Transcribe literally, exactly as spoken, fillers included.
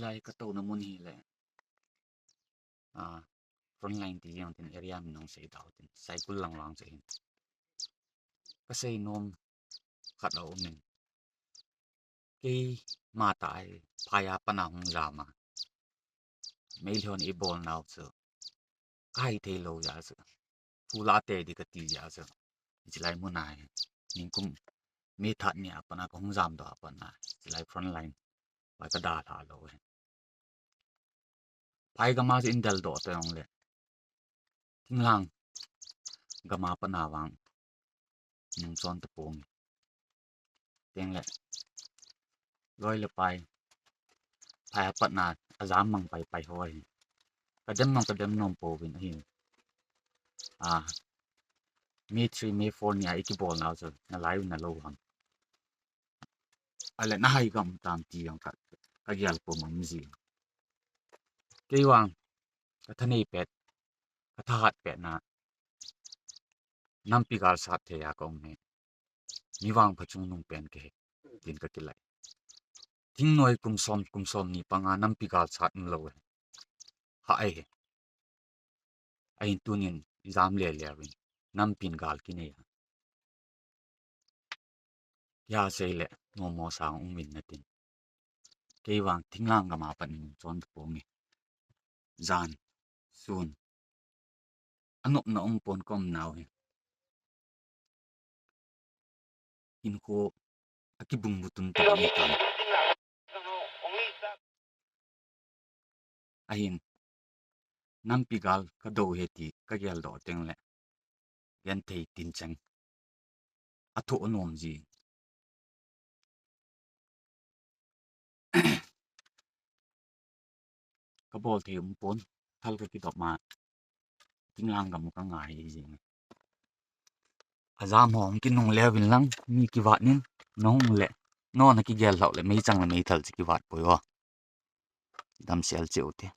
Lai katouna mun hi le, a, frontline ti jeng tin area min nung sei dau tin, Saikul lang vang chu hin. Kasei nom khat a um in. Keima tah hi, phai a pat a hung jam a, Meitei hon eibolnau chu kahai thei lou jeh chu, phula te di kati jeh chu, hichelai mun a hi, ningkum May third ni a pat a kahung jamdoh a pat a, hichelai frontline vai kadalha lou hi. Phai gam a chu in deldoh teng le, thinglhang gam a pat a vang nungchon tapong. Tengle, loi le pai, phai a pat a ajam mang pai pai ho hi, kadem nom kadem nom pouvin ahi. A, May three, May four ni a ikibolnau chu nalai u nalou ham, ale nahai gam tam ti jong ka, kagel pum um ji. Keivang kathanei pet, kathahat pet na, nampi gal sat thei a kaum hi, mi vangpha chungnung pen kahi, tin kakilai. Thingnoi kum som, kum somni panga nampi gal sat umlou hi, ha ahi. Ahin tunin ijam lele uvin, nampin gal kinei a, kihasei le nommo sang umvin natin. Keivang thinglhang gam a pat nungchon tapong e. Jan, sun, anopna umpon kaumnau hi, hinkho akibung butun tah ni tan. Ahin, nampi gal kadou hi ti kageldoh tengle, genthei tincheng athoh nom ji. Kabol thei umpon, thal kakidop ma, thinglhang gam kangai jing. Ajam ho hung kinungle uvin lang, mi kivat nin, nahung le, nona kigel lhau le meichang le meithal chu kivat poi o. Damsel cheh u te.